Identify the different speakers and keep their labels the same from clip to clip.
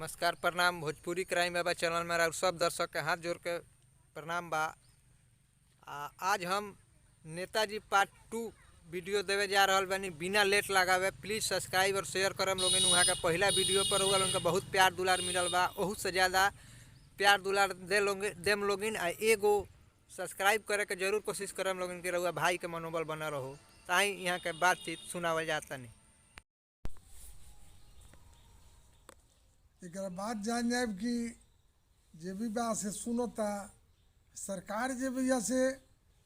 Speaker 1: नमस्कार, प्रणाम। भोजपुरी क्राइम बाबा चैनल में और सब दर्शक के हाथ जोड़ के प्रणाम बा। आज हम नेताजी पार्ट 2 वीडियो देवे जा रहल बानी। बिना लेट लगावे प्लीज़ सब्सक्राइब और शेयर करम लोगन। वहाँ का पहला वीडियो पर हुआ उनका बहुत प्यार दुलार मिलल बा, ओहू से ज़्यादा प्यार दुलार दे लोग देम लोगिन। आ एगो सब्सक्राइब करे के जरूर कोशिश करम लोगिन के रहुआ भाई के मनोबल बना रहो। ताई यहाँ के बातचीत सुनावल जाता नहीं।
Speaker 2: एक बात जान जाए कि जे भी बा से सुनता सरकार जे भैया से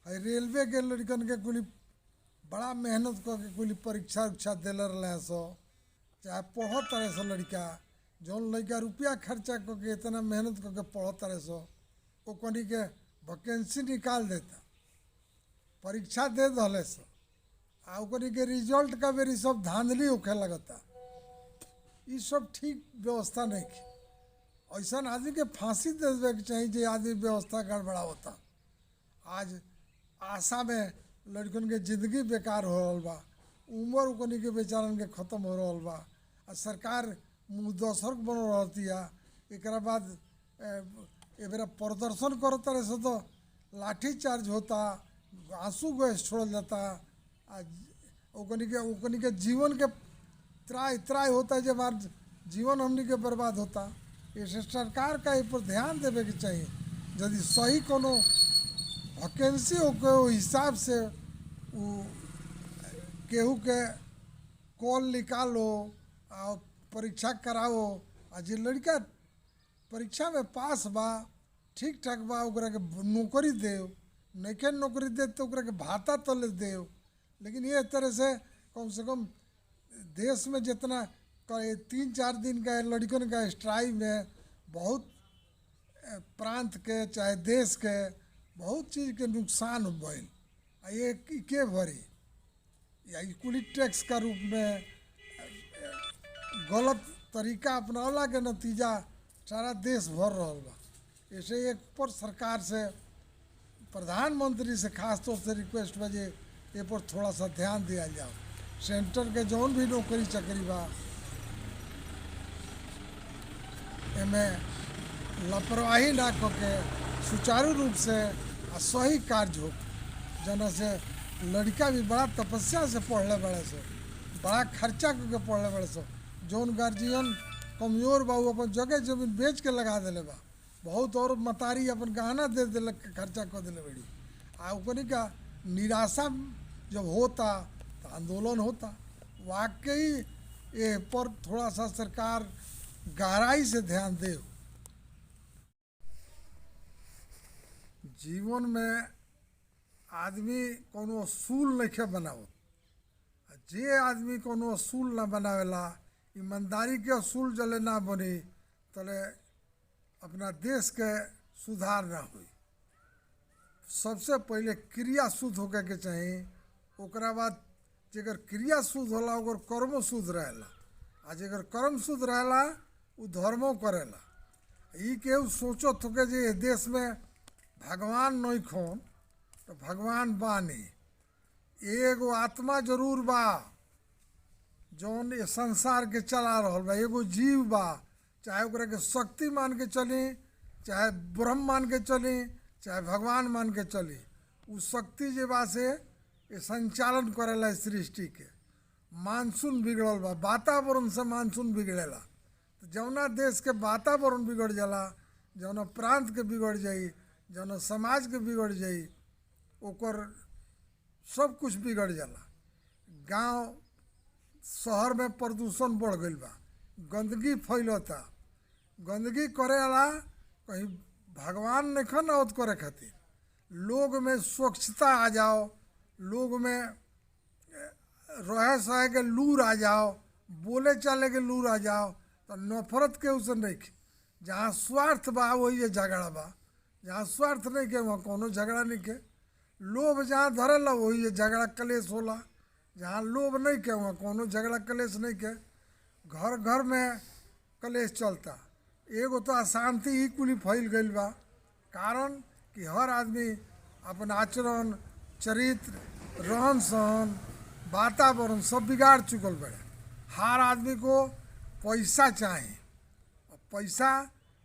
Speaker 2: रेलवे के लड़कन के कुली बड़ा मेहनत करके कुली परीक्षा उरीक्षा दिल रहे सो, चाहे पढ़त रहे सो लड़का, जौन लड़का रुपया खर्चा करके इतना मेहनत करके पढ़त रहे सो ओकनी के वैकेंसी निकाल देता, परीक्षा दे दले सो, आ ओकनी के रिजल्ट का बेरी सब धांधली होखे लगता। ये सब ठीक व्यवस्था नहीं है। ऐसा आदमी के फांसी दे देवे के चाहिए जे आदमी व्यवस्था गड़बड़ा होता। आज आशा में लड़कन के जिंदगी बेकार हो रहा बा, उम्र ओकनी के बेचारन के ख़त्म हो रहा बा, आ सरकार मुँह दोसर बन रहती है। एक बाद एबेरा प्रदर्शन करता रहे तो लाठी चार्ज होता, आंसू गैस छोड़ल जाता, आ ओकनी के जीवन के त्राय त्राय होता है, जब आज जीवन हमनी के बर्बाद होता। इसे सरकार का ए पर ध्यान देवे के चाहिए। यदि सही कोनो वैकेंसी होके ओ हिसाब से उ केहू के कॉल निकालो आ परीक्षा कराओ, आ जे लड़का परीक्षा में पास बा ठीक ठाक बा ओकरा के नौकरी देव, नइखे नौकरी दे तो ओकरा के भाता तले देव। लेकिन ये तरह से कम से कम देश में जितना 3-4 दिन का लड़कन का स्ट्राइक में बहुत प्रांत के चाहे देश के बहुत चीज़ के नुकसान भइल। आ ये के भरी या कुली टैक्स का रूप में गलत तरीका अपनावला के नतीजा सारा देश भर रहा बा। ऐसे एक पर सरकार से प्रधानमंत्री से खास तौर से रिक्वेस्ट बा जे ए पर थोड़ा सा ध्यान दिया जाओ। सेंटर के जौन भी नौकरी चाकरी बा एमे लापरवाही ना करके सुचारू रूप से आ सही कार्य हो, जना से लड़का भी बड़ा तपस्या से पढ़ले बड़े सो, बड़ा खर्चा करके पढ़ले बड़े सो। जौन गार्जियन कमजोर बा उ अपन जगह जमीन बेच के लगा दिले बा, बहुत और मतारी अपन गहना दे दिल खर्चा कर दिले बड़ी, आ ओकनी का निराशा जब होता तो आंदोलन होता। वाकई ये पर थोड़ा सा सरकार गहराई से ध्यान दे। जीवन में आदमी कोनो असूल नहीं बनावत, जे आदमी कोनो असूल ना बनावेला, ईमानदारी के असूल जले ना बनी तले अपना देश के सुधार ना हुई। सबसे पहले क्रिया शुद्ध होके के चाही, ओकरा बाद जेकर क्रिया शुद्ध होला ओकर कर्मो शुद्ध रहेला, आ जेकर कर्म शुद्ध रहेला उ धर्मो करेला। ई केहू सोचत होके जे देश में भगवान नहीं खोन तो भगवान बानी, एगो आत्मा जरूर बा जौन ये संसार के चला रहल बा, एगो जीव बा, चाहे ओकरा के शक्ति मान के चली, चाहे ब्रह्म मान के चली, चाहे भगवान मान के चली, उ शक्ति जे बा से ये संचालन करेला सृष्टि के। मानसून बिगड़ल बा, वातावरण से मानसून बिगड़ेला, तो जौना देश के वातावरण बिगड़ जाला, जौना प्रांत के बिगड़ जाई, जौना समाज के बिगड़ जाई, ओकर सब कुछ बिगड़ जाला। गांव शहर में प्रदूषण बढ़ गइल बा, गंदगी फैलता, गंदगी करेला कहीं भगवान नहीं आवत करे खातिर। लोग में स्वच्छता आ जाओ, लोग में रहे सहे के लूर आ जाओ, बोले चाले के लूर आ जाओ, तो नफरत के उसे नहीं। जहाँ स्वार्थ बा वही झगड़ा बा, जहाँ स्वार्थ नहीं के वहाँ कोनो झगड़ा नहीं के। लोभ जहाँ धरेला वही झगड़ा कलेश होला, जहाँ लोभ नहीं के वहाँ कोनो झगड़ा कलेश नहीं के। घर घर में कलेश चलता। एगो तो अशांति ही कुली फैल गइल बा, कारण कि हर आदमी अपन आचरण, चरित्र, रहन सहन, वातावरण सब बिगाड़ चुकल बड़े। हर आदमी को पैसा चाही, पैसा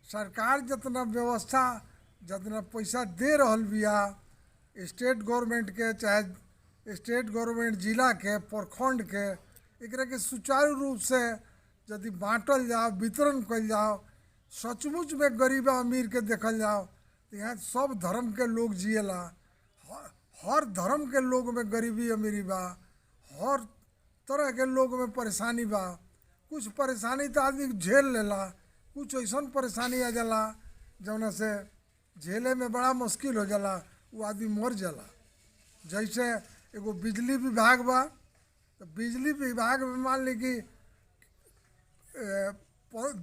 Speaker 2: सरकार जितना व्यवस्था जितना पैसा दे रहल बिया स्टेट गवर्नमेंट के, चाहे स्टेट गवर्नमेंट जिला के प्रखंड के, एकरा के सुचारू रूप से यदि बाँटल जाओ, वितरण कइल जाओ, सचमुच में गरीब आ अमीर के देखल जाओ तो यहाँ सब धर्म के लोग जिएला। हर धर्म के लोग में गरीबी अमीरी बा, हर तरह के लोग में परेशानी बा। कुछ परेशानी तो आदमी झेल लेला, कुछ ऐसन परेशानी आ जाला जौना से झेले में बड़ा मुश्किल हो जाला, वो आदमी मर जाला। जैसे एगो बिजली विभाग बा, तो बिजली विभाग में मान ली कि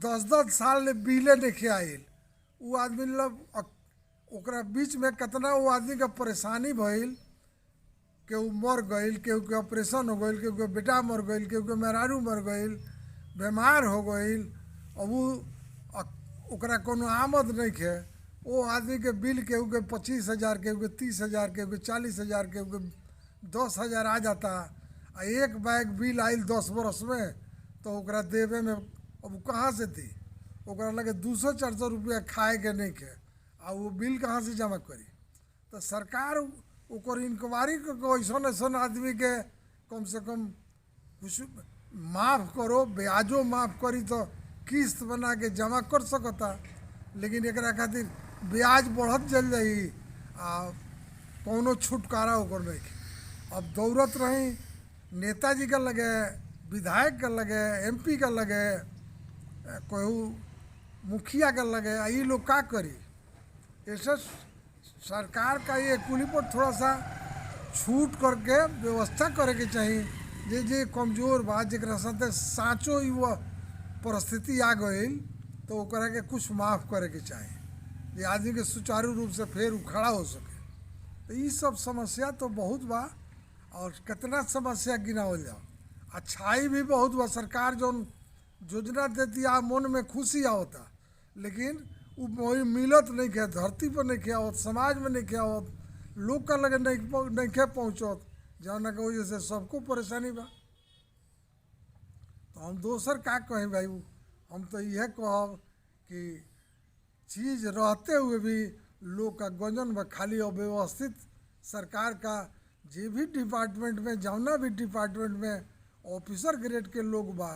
Speaker 2: 10-10 साल ले बिले नहीं आइल, वो आदमी लब ओकरा बीच में कितना वो आदमी के परेशानी भइल, केहू मर गइल, केहू के ऑपरेशन हो गइल, केहू के बेटा मर गइल, केहू के मेहरारू मर गइल, बीमार हो गइल, अब वो ओकरा कोनो आमद नहीं है। वो आदमी के बिल केहू के 25,000, केहू के 30,000, केहू के 40,000, केहू के 10,000 आ जाता। आ एक बैग बिल आइल 10 बरस में तो ओकरा देवे में अब कहाँ से दी? ओकरा लगे 200-400 रुपया खाए के नहीं के, आ वो बिल कहाँ से जमा करी? तो सरकार ओकर इंक्वायरी करके ऐसन ऐसन आदमी के कम से कम कुछ माफ़ करो, ब्याजो माफ़ करी तो किस्त बना के जमा कर सकता, लेकिन एकरा खातिर ब्याज बढ़त चल जाई आ कौनो छुटकारा ओकर नहीं। अब दौड़त रही नेताजी के लगे, विधायक के लगे, एमपी के लगे, कोई मुखिया के लगे, आ ई लोग का करी? ऐसे सरकार का ये कुली पर थोड़ा सा छूट करके व्यवस्था करे के चाही। जे जे कमज़ोर बा, जेकरा साथे साँचो ई वो परिस्थिति आ गइल तो ओकरा के कुछ माफ़ करे के चाही, जे आदमी के सुचारू रूप से फिर खड़ा हो सके। तो ई सब समस्या तो बहुत बा और कितना समस्या गिनावल जाओ। अच्छाई भी बहुत बा, सरकार जौन योजना देती आ मन में खुशी आवता, लेकिन वो मिलत नहीं के, धरती पर नहीं के आवत, समाज में नहीं के आवत, लोग का लगे नहीं के पहुँचत, जौना के वजह से सबको परेशानी बा। तो हम दोसर का कहें भाई, हम तो यह कहब कि चीज़ रहते हुए भी लोग का गंजन बा, खाली अव्यवस्थित सरकार का जे भी डिपार्टमेंट में, जौना भी डिपार्टमेंट में ऑफिसर ग्रेड के लोग बा,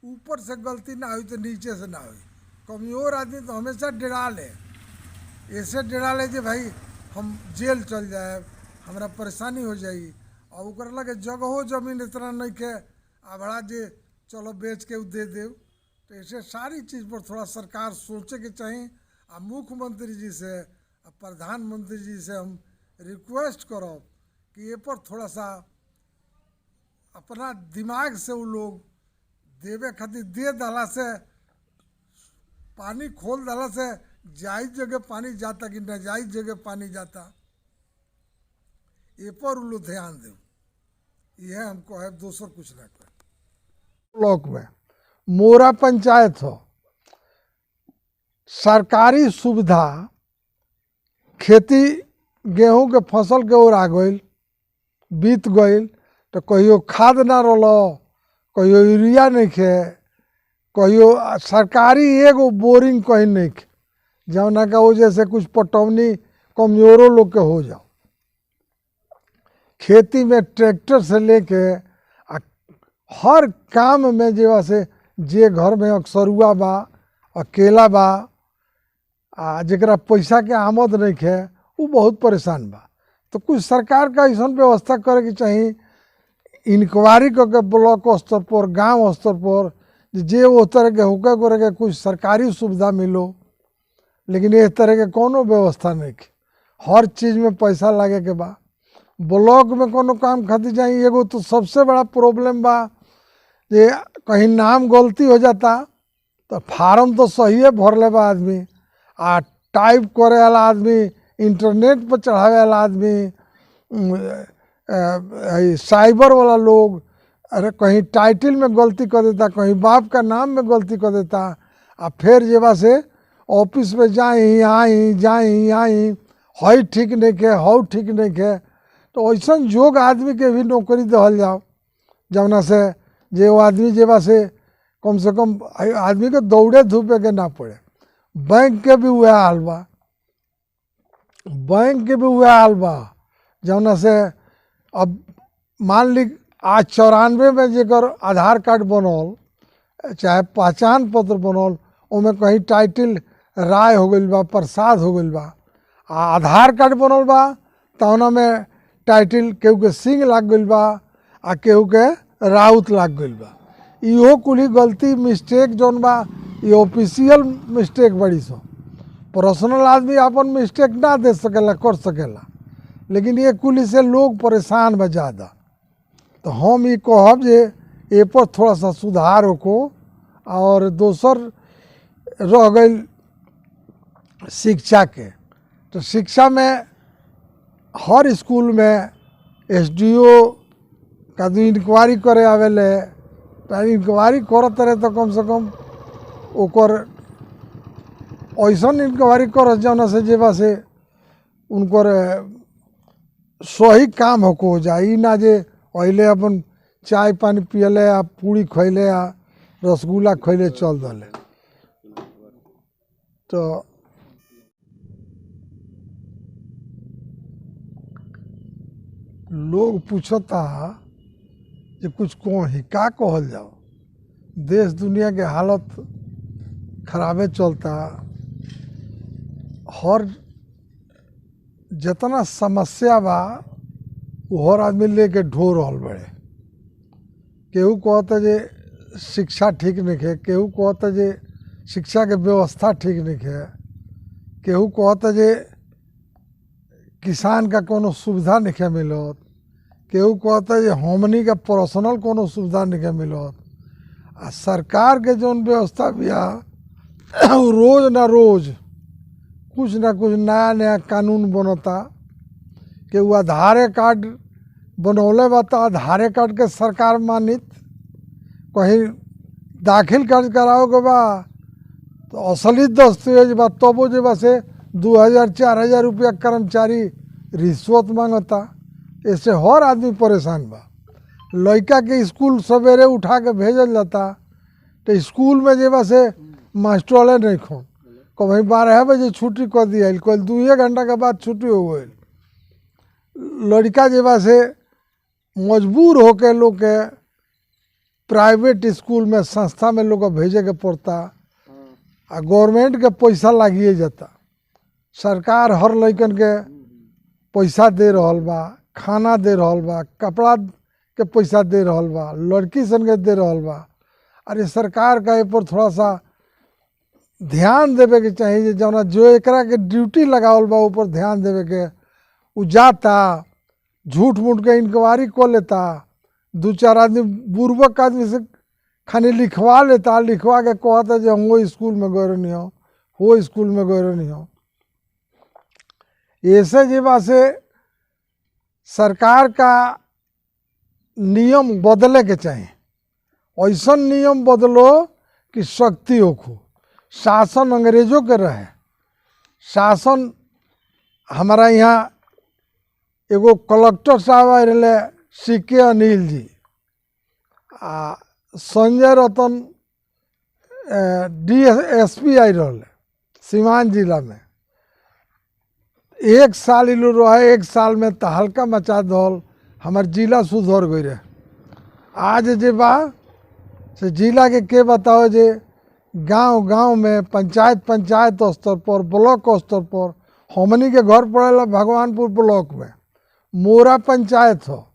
Speaker 2: ऊपर से गलती ना हुई तो नीचे से ना हुई। कमज़ोर आदमी तो हमेशा डरा ले, ऐसे डरा ले जे भाई हम जेल चल जाए, हमरा परेशानी हो जाई। और ओकरा लगे जगहो जमीन इतना नहीं के आभड़ा जे चलो बेच के दे दे। तो ऐसे सारी चीज़ पर थोड़ा सरकार सोचे के चाही। आ मुख्यमंत्री जी से आ प्रधानमंत्री जी से हम रिक्वेस्ट करब कि ये पर थोड़ा सा अपना दिमाग से वो लोग देवे खातिर दे दला से, पानी खोल दला से जायज जगह पानी जाता कि नाजायज जगह पानी जाता, ये पर वो लोग ध्यान दे। यह हमको है, दोसर कुछ ना कहे। ब्लॉक में मोरा पंचायत हो, सरकारी सुविधा खेती गेहूं के फसल के ओर आ गइल, बीत गइल, तो कहियो खाद ना रलो, कहियो यूरिया नहीं खे, कहियो सरकारी एगो बोरिंग कहीं नहीं खे, जौना का वजह से कुछ पटौनी कमजोरों लोग के हो जाओ। खेती में ट्रैक्टर से लेके आ हर काम में जे से जे घर में अक्सरुआ बा, अकेला बा, आ जरा पैसा के आमद नहीं है, वो बहुत परेशान बा। तो कुछ सरकार का ऐसा व्यवस्था करे के चाही, इंक्वायरी करके ब्लॉक स्तर पर, गांव स्तर पर जे वो तरह के होके करे के कुछ सरकारी सुविधा मिलो, लेकिन इस तरह के कोनो व्यवस्था नहीं है। हर चीज़ में पैसा लगे के बा। ब्लॉक में कोनो काम खातिर जाई, एगो तो सबसे बड़ा प्रॉब्लम बा जे कहीं नाम गलती हो जाता तो फार्म तो सही है भर ले बा आदमी, आ टाइप करे वाला आदमी, इंटरनेट पर चढ़ावे वाला आदमी, साइबर वाला लोग, अरे कहीं टाइटल में गलती कर देता, कहीं बाप का नाम में गलती कर देता, आ फिर जेबा से ऑफिस में जाई आई जाई आई, हई ठीक नहीं के, हौ ठीक नहीं के। तो ऐसा जोग आदमी के भी नौकरी दहल जाओ, जौना से जे वो आदमी जेबा से कम से कम आदमी के दौड़े धूपे के ना पड़े। बैंक के भी उहे हाल बा, बैंक के भी उहे हाल बा, जौना से अब मान ली आज 94 में जेकर आधार कार्ड बनल चाहे पहचान पत्र बनल, ओमे कहीं टाइटिल राय हो गइल बा, प्रसाद हो गइल बा, आ आधार कार्ड बनल बा तौना में टाइटिल केहू के सिंह लाग गइल बा आ केहू के राउत लाग गइल बा। इहो कुल गलती मिस्टेक जौन बा ई ऑफिशियल मिस्टेक बड़ी सन। पर्सनल आदमी अपन मिस्टेक ना दे सकेला, कर सकेला, लेकिन ये कुल से लोग परेशान बा ज़्यादा। तो हम ई कहब जे ए पर थोड़ा सा सुधार होको। और दोसर रह गई शिक्षा के, तो शिक्षा में हर स्कूल में SDO का दू इंक्वायरी करे आवेले, तो इंक्वायरी करत रहे तो कम से कम ओकर ऐसन इंक्वायरी करत जौना से जे बा से उनकर सही काम होको हो जाए। ई ना जे अइले अपन चाय पानी पियले आ पूरी खैले आ रसगुल्ला खैले चल दले। तो लोग पूछता जे कुछ कही का कहल जाओ, देश दुनिया के हालत खराबे चलता, हर जितना समस्या बा वो हर आदमी लेके ढो रहल बड़े। केहू कहता जे शिक्षा ठीक नहीं है, केहू कहता जे शिक्षा के व्यवस्था ठीक नहीं है, केहू कहता जे किसान का कोनो सुविधा नहीं मिलत, केहू कहता जे हमनी का पर्सनल कोनो सुविधा नहीं मिलत। आ सरकार के जौन व्यवस्था बिया रोज ना रोज कुछ ना कुछ नया नया कानून बनता। केहू आधारे कार्ड बनौले बा तो आधारे कार्ड के सरकार मानित, कहीं दाखिल कार्य करावे के बा तो असली दस्तावेज बा तबो जे बा से 2000 4000 रुपया कर्मचारी रिश्वत मांगता। ऐसे हर आदमी परेशान बा। लड़का के स्कूल सवेरे उठा के भेजल जाता तो स्कूल में जे बा से मास्टर नहीं खोन, कभी 12 बजे छुट्टी कर दिया, कल 2 घंटा के बाद छुट्टी हो गई। लड़का जे बा से मजबूर होके लोग के प्राइवेट स्कूल में संस्था में लोग भेजे के पड़ता आ गवर्नमेंट के पैसा लागिए जाता। सरकार हर लड़कन के पैसा दे रहल बा, खाना दे रहल बा, कपड़ा के पैसा दे रहल बा, लड़की सन के दे रहल बा। अरे सरकार का ए पर थोड़ा सा ध्यान देवे के चाहिए, जौना जो एकरा के ड्यूटी लगावल बा ऊपर ध्यान देवे के। उ जाता झूठ मूठ के इंक्वायरी कर लेता, 2-4 आदमी बुर्बक आदमी से खाली लिखवा लेता, लिखवा के कहता जे हम वो स्कूल में गए रहनी हो, वो स्कूल में गए रहनी हो। ऐसे जे बा से सरकार का नियम बदले के चाहिए। ऐसा नियम बदलो कि शक्ति होखो, शासन अंग्रेजों के रहे। शासन हमारा यहाँ एगो कलेक्टर साहब आए रहे CK Anil जी आ संजय रतन DSP आए रहे सीवान जिला में। 1 साल इलो रहे, 1 साल में तहलका मचा दल, हमार जिला सुधर गई रहे। आज जे बा से जिला के बताओ जे गांव गांव में पंचायत पंचायत स्तर पर ब्लॉक स्तर पर हमनी के घर पड़ेला भगवानपुर ब्लॉक में मोरा पंचायत हो,